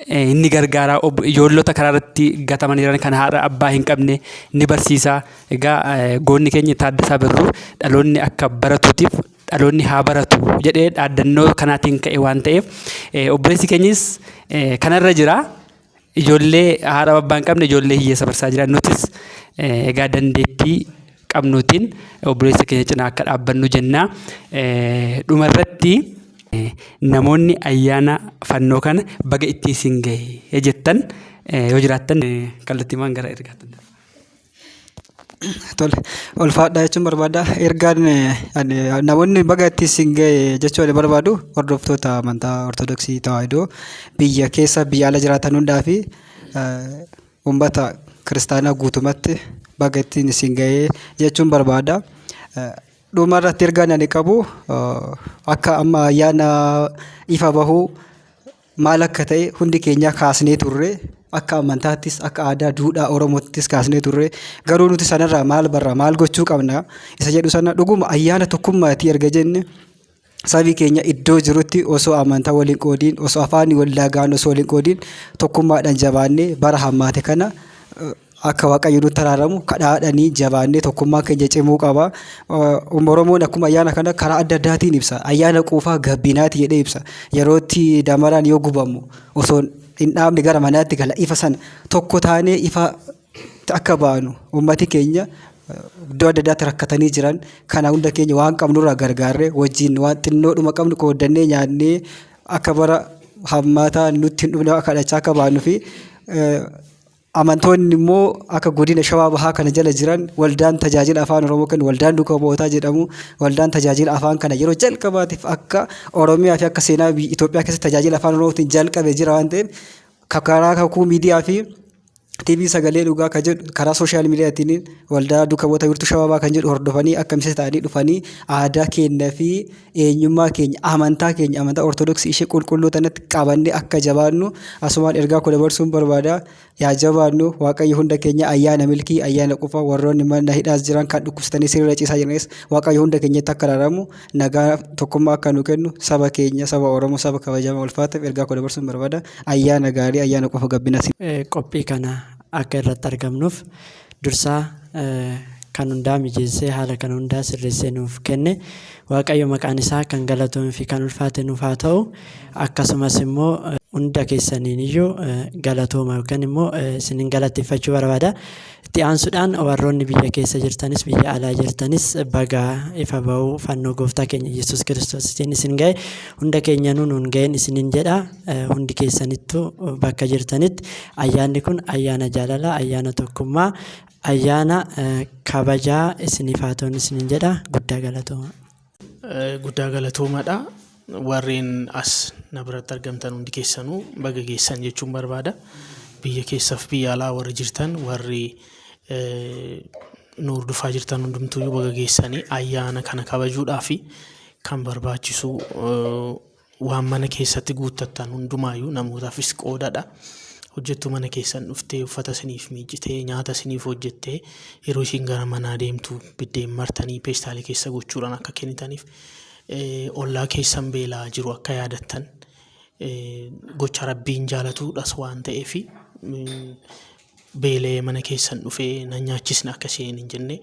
inni gargaara ijoollota karaa irratti gatamanii jiran kan haadha abbaa hin qabne ni barsiisa. Egaa goonni keenya Taaddasaa Birruu dhaloonni akka baratuutiif dhaloonni haa baratu jedhee dhaaddannoo kanaatiin ka'e waan ta'eef obboleessi keenyis kanarra jira. Ijoollee haadha abbaa hin qabne ijoollee hiyyeessa barsiisaa jira. Nutis egaa dandeettii qabnuutiin obboleessa keenya cinaa akka dhaabbannu jenna. Dhumarratti namoonni ayyaana fannoo kana baga ittiin isin gahe jettan yoo jiraattan kallattiimaan gara ergaatti darba. Tole, ulfaadhaa jechuun barbaada. Ergaan ani namoonni baga itti isin gahe jechuu ani barbaadu hordoftoota amantaa Ortodoksii Tawaahidoo biyya keessa biyya ala jiraatan hundaa fi uummata kiristaanaa guutumatti baga ittiin isin gahe jechuun barbaada. Dhuma irratti ergaan ani qabu akka amma ayyaana ifa bahuu maal akka ta'e hundi keenya kaasnee turre, akka amantaattis akka aadaa duudhaa Oromoottis kaasnee turre. Garuu nuti sanarraa maal barra, maal gochuu qabna isa jedhu sana dhuguma ayyaana tokkummaati erga jenne, sabi keenya iddoo jirutti osoo amantaa waliin qoodiin, osoo afaan wal daagaan osoo waliin qoodiin, tokkummaadhaan jabaannee bara hammaate kana akka Waaqayyo nutti araaramu kadhaadhanii jabaannee tokkummaan keenya cimuu qaba. Oromoon akkuma ayyaana kana karaa adda addaatiin ibsa. Ayyaana quufaa gabbinaati jedhee ibsa. Yeroo itti damaraan yoo gubamu osoo hin dhaabne gara manaatti gala, ifa sana tokko taanee ifa akka baanu, uummati keenya iddoo adda addaatti rakkatanii jiran kana hunda keenya waan qabnurraa gargaarree wajjin waan xinnoodhuma qabnu qooddannee nyaannee akka bara hammaataa nutti hin dhufne kadhachaa akka baanuu fi amantoonni immoo akka godina Shawaa Bahaa kana jala jiran waldaan tajaajila afaan Oromoo kennu, waldaan duuka bu'ootaa jedhamu, waldaan tajaajila afaan kana yeroo jalqabaatiif akka Oromiyaa fi akka seenaa Itoophiyaa keessatti tajaajila afaan Oromootiin jalqabe jira waan ta'eef, karaa kakuu miidiyaa fi TV sagalee dhugaa kan jedhu karaa sooshaal miidiyaatiin waldaa duuka bu'oota wiirtuu Shawaa Bahaa kan jedhu hordofanii akka miseensa ta'anii dhufanii aadaa keenya fi eenyummaa keenya, amantaa keenya, amantaa Ortodoksii ishee qulqulluu tanatti qabannee akka jabaannu asumaan ergaa koo dabarsuun barbaada. Yaa jabaannu, Waaqayyo hunda keenya ayyaana milkii, ayyaana qufa, warroonni mana hidhaas jiran, kan dhukkubsatanii sirriirra ciisaa jiranis Waaqayyo hunda keenyatti akka araaramu, nagaa tokkummaa akka nu kennu saba keenya, saba Oromoo, saba kabajamaa ulfaataaf ergaa koo dabarsuun barbaada. Ayyaana gaarii, ayyaana qufa gabbina. Qophii kana akka irratti argamnuuf dursaa kan hundaa mijeessee haala kana hundaa sirreessee nuuf kenne Waaqayyo maqaan isaa kan galatoomee fi kan ulfaate nuuf haa ta'u. Akkasumas immoo hunda keessaniin iyyuu galatooma yookaan immoo isinin galateeffachuu barbaada. Itti aansuudhaan warroonni biyya keessa jirtanis biyya alaa jirtanis baga ifa ba'uu fannoo gooftaa keenya Yesuus Kiristoositiin isin ga'e, hunda keenyanuu nuun ga'een isinin jedha. Hundi keessanittuu bakka jirtanitti ayyaanni kun ayyaana jaalalaa, ayyaana tokkummaa, ayyaana kabajaa isiniif haa ta'u isinin jedha. Guddaa galatooma. Guddaa galatoomaadha. Warreen as na biratti argamtan hundi keessanuu baga geessan jechuun barbaada. Biyya keessaaf biyya alaa warri jirtan, warri nu hordofaa jirtan hundumtuyyuu baga geessanii. Ayyaana kana kabajuudhaaf kan barbaachisu waan mana keessatti guuttattan hundumaayyuu namootaafis qoodadha. Hojjettuu mana keessan dhuftee uffata isiniif miiccitee, nyaata isiniif hojjettee, yeroo ishiin gara manaa deemtu biddeen martanii peestaalii keessa gochuudhaan akka kennitaniif, ollaa keessan beelaa jiru akka yaadattan gocha Rabbiin jaalatudhas waan ta'eef, beela'ee mana keessan dhufee nan nyaachisne akka isheen hin jenne,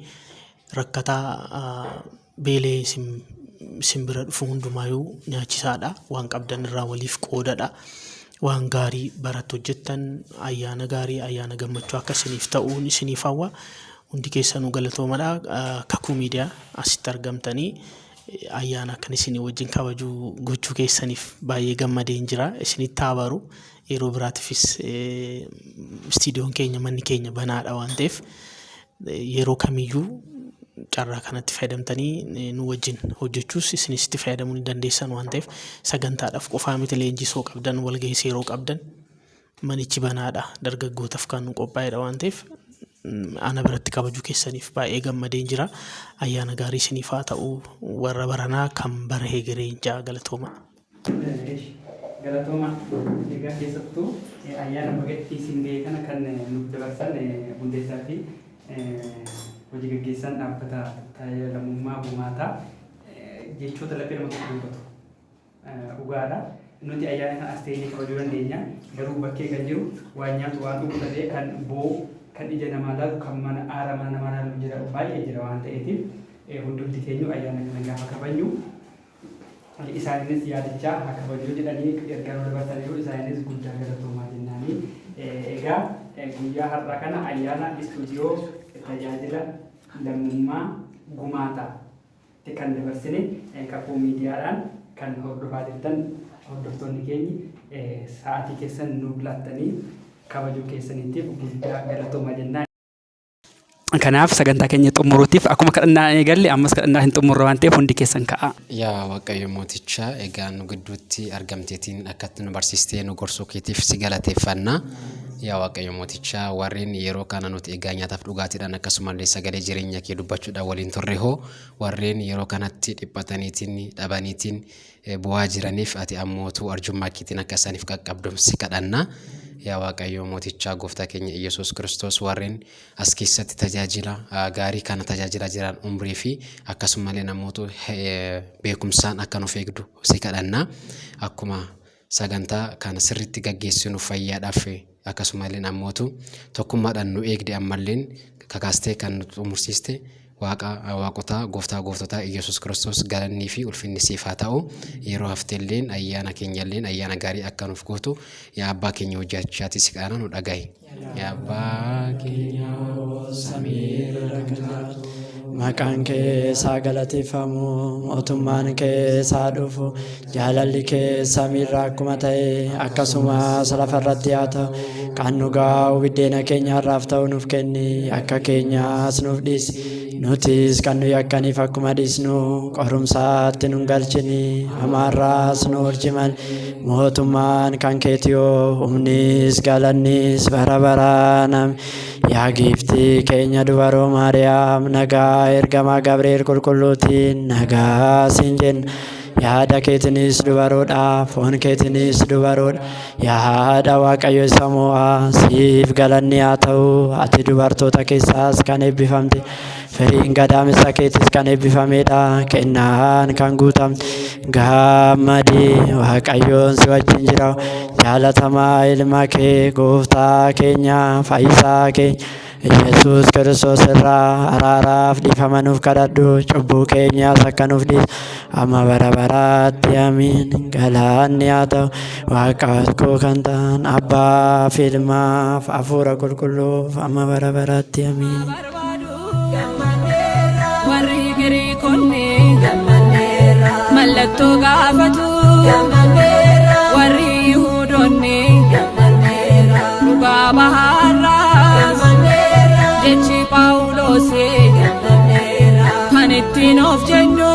rakkataa beela'ee isin bira dhufu hundumaayyuu nyaachisaadha. Waan qabdan irraa waliif qoodadha. Waan gaarii baratti hojjettan, ayyaana gaarii, ayyaana gammachuu akka isiniif ta'uun isiniif hawwa. Hundi keessanuu galatoomadha. Kakuu Miidiyaa asitti argamtanii ayyaana akkan isinii wajjin kabajuu gochuu keessaniif baay'ee gammadeen jira. Isinitti haa baru. Yeroo biraatiifis istiidiyoon keenya, manni keenya banaadha waan ta'eef, yeroo kamiyyuu carraa kanatti fayyadamtanii nu wajjin hojjechuus isinis itti fayyadamuu ni dandeessan waan ta'eef, sagantaadhaaf qofaa miti, leenjisoo qabdan, walgahii seeroo qabdan, manichi banaadha, dargaggootaaf kan nu qophaa'edha waan ta'eef, ana biratti kabajuu keessaniif baay'ee gammadeen jira. Ayyaana gaarii isiniif haa ta'u, warra baranaa kan bara hegereen ja'a. Galatooma. Galatooma. Egaa keessattuu ayyaana baga isin ga'e kana kan nuuf dabarsan hundeessaa fi hojii gaggeessaan dhaabbata tajaajila lammummaa Gumaataa jechoota laphee nama tokko dubbatu. Dhugaadha. Nuti ayyaana kana as teenyee kabajuu dandeenya. Garuu bakkee kan jiru waan nyaatu waan dhugu dhabee kan boo'u, kan ija namaa laalu, kan mana aara mana namaa laalu jira baay'ee jira waan ta'eetiif hundumti keenyu ayyaana kana gaafa kabajnu isaaniinis yaadachaa haa kabajuu jedhanii ergaa nu dabarsaniiru. Isaaniinis guddaa galatoomaa jennaanii. Egaa guyyaa har'aa kana ayyaana istuudiyoo tajaajila lammummaa Gumaataatti kan dabarsine Kakuu Miidiyaadhaan kan hordofaa jirtan hordoftoonni keenyi sa'aatii keessan nuuf laattanii kabajuu keessaniitiif guddaa galatoomaa jennaan. Kanaaf sagantaa keenya xumuruutiif akkuma kadhannaa eegalle ammas kadhannaa hin xumurre waan ta'eef hundi keessan ka'aa. Yaa Waaqayyo Mooticha, egaa nu gidduutti argamteetiin akkatti nu barsiistee nu gorsuu keetiif si galateeffanna. Yaa Waaqayyo Mooticha, warreen yeroo kana nuti egaa nyaataaf dhugaatiidhaan akkasumallee sagalee jireenya kee dubbachuudhaan waliin turre hoo warreen yeroo kanatti dhiphataniitiin dhabaniitiin bu'aa jiraniif ati ammootu arjummaa keetiin akka isaaniif qaqqabdu si kadhanna. Yaa Waaqayyo Mootichaa Gooftaa keenya Iyyasuus Kiristoos, warreen as keessatti tajaajila gaarii kana tajaajilaa jiran umrii fi akkasumallee namoota beekumsaan akka nuuf eegdu si kadhanna. Akkuma sagantaa kana sirriitti gaggeessinu fayyaadhaaf akkasumallee namoota tokkummaadhaan nu eegde ammalleen kakaastee kan nu xumursiiste Waaqa waaqotaa Gooftaa gooftotaa Iyyasuus Kiristoos galannii fi ulfinni siif haa ta'u. Yeroo hafteelleen ayyaana keenyalleen ayyaana gaarii akka nuuf gootu yaa abbaa keenya hojjechaatii si kadhana nu dhagahi. Yaa abbaa keenya samiirra kan jiraattu, maqaan kee haa galateeffamu, mootummaan kee haa dhufu, jaalalli kee samiirra akkuma ta'e akkasumas lafarratti haa ta'u. Kan nu gaa'u biddeena keenya har'aaf ta'u nuuf kenni, akka keenyaas nuuf dhiisi, nutis kan nu yakkaniif akkuma dhiisnu, qorumsaatti nun galchini, hamaarraas nu oolchi malee. Mootummaan kan keetiyoo, humnis galannis bara baraan. Amiin. Yaa giiftii keenya dubaroo Maariyaam, nagaa ergamaa Gabri'eel qulqulluutiin nagaa siin jenna. Yaada keetinis dubaroodha, foon keetinis dubaroodha. Yaa haadha Waaqayyo isa mo'aa, siif galanni haa ta'u. Ati dubartoota keessaas kan eebbifamte, firiin gadaamessa keetis kan eebbifamedha. Kennaan kan guutamte, gammadi, Waaqayyoon si wajjin jira. Jaalatamaa ilma kee gooftaa keenya fayyisaa keenya Yesuus Kiristoos irraa araaraaf dhiifama nuuf kadhadhu, cubbuu keenyaas akka nuuf dhiisu amma bara baraatti. Amiin. Galanni haa ta'u Waaqa koo kan ta'an Abbaaf, Ilmaaf, Hafuura Qulqulluuf amma bara baraatti. Amiin. Warri Giriikonni mallattoo gaafatu, warri Yihuudoonni dhugaa bahaarraa jechi Phaawulos kan ittiin of jennu.